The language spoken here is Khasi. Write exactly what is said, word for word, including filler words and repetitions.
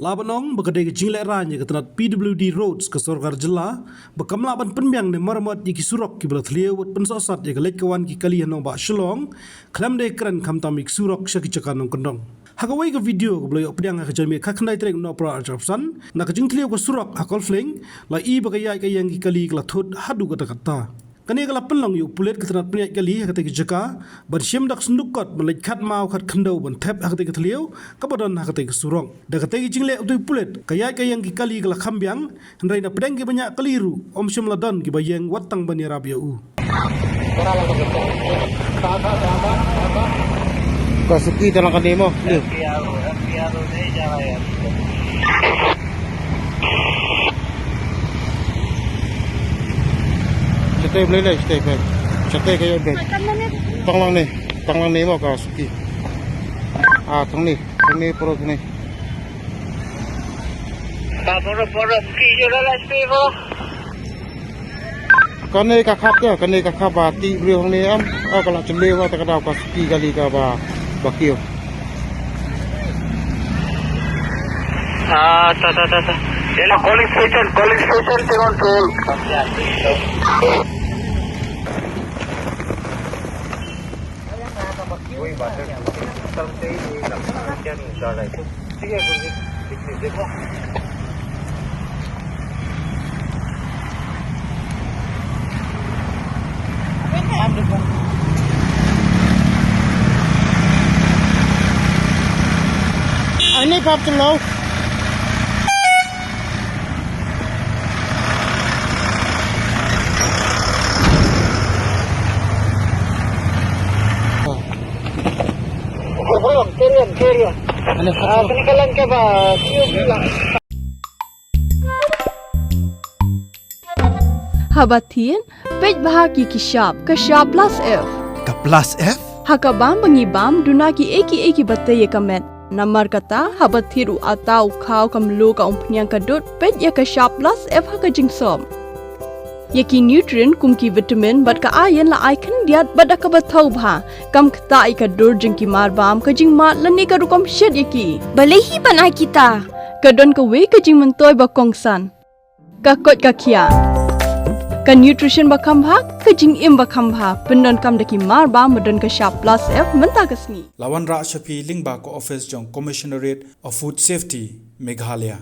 La ban ong ba ka dei ka jinglehrain ïa ka tnat P W D Roads ka sorkar jylla ba kam lah ban pynbiang ne maramot ïa ki surok kiba la thliew bad pynsohsat ïa ka leit ka wan ki kali ha nongbah Shillong khlem da kren khamtam ïa ki surok sha ki jaka nongkyndong. Ha kawei ka video kaba la ïoh pdiang ha ka janmiet khatkhyndai tarik u Nohprah arhajar arphew san, na ka jingthliew ka surok ha Kolfling, la i ba ka ïaid ka ïeng ki kali ka la thut haduh katta katta. Kane ka la pynlong ïa u pulit ka tnat pynïaid kali ha katei ka jaka ban shim da ka synduk kot ban leit khatmaw khatkhyndew ban thep ha katei ka thliew kaba don ha katei ka surok. Da katei ka jingleh utei u pulit, ka ïaid ka ïeng ki kali ka la kham biang, hynrei na pdeng kiba ñiah kali ruh ym shym la don kiba ïeng wat tang ban ïarap ïa u. Ka Suki tang lang kane mo. Leh. Shatai Blei leh, shatai Blei. Shatai ka ïa Blei. Tang lang ne, tang lang ne mo ka Suki. Ah, tang ne, tang ne, poro tang ne. Ba poro, poro, Suki ïa la leh shatai mo. Kane ka khap te, kane ka khap ba ti briew hangne em. Ah, ka la chynleh ba ta ka daw ka Suki kali kaba, ba kiew. Ah, ta, ta, ta, ta. Ïa la calling station, calling station, three one four. Ani pap tu lo. Carry on, carry on, carry on. Ani pap tu lo. Ah, kena kalan ke ba, Haba thied, peit bha ïa ki shap, ka shap plus F. Ka plus F? Ha ka bam ba ngi bam, duna kiei kiei kiba tei ïa ka met. Namar kata, haba thied u atta u khaw ka mluh ka umphniang ka dud, peit ïa ka shap plus F ha ka jingsop. Ïa ki nutrient kum ki vitamin bad ka iron la ai khyndiat bad da kaba thaw bha. Kam ktah ïa ka dur jong ki marbam, ka jingmad lane ka rukom shet ïa ki. Balei hi ban ai kita? Ka don kawei ka jingmyntoi ba kongsan. Ka koit ka khiah. Ka nutrition ba kham bha, ka jingim ba kham bha. Pyndonkam da ki marbam ba don ka shap plus F mynta ka sngi. La wanrah sha phi lyngba ka office jong Commissionerate of Food Safety, Meghalaya.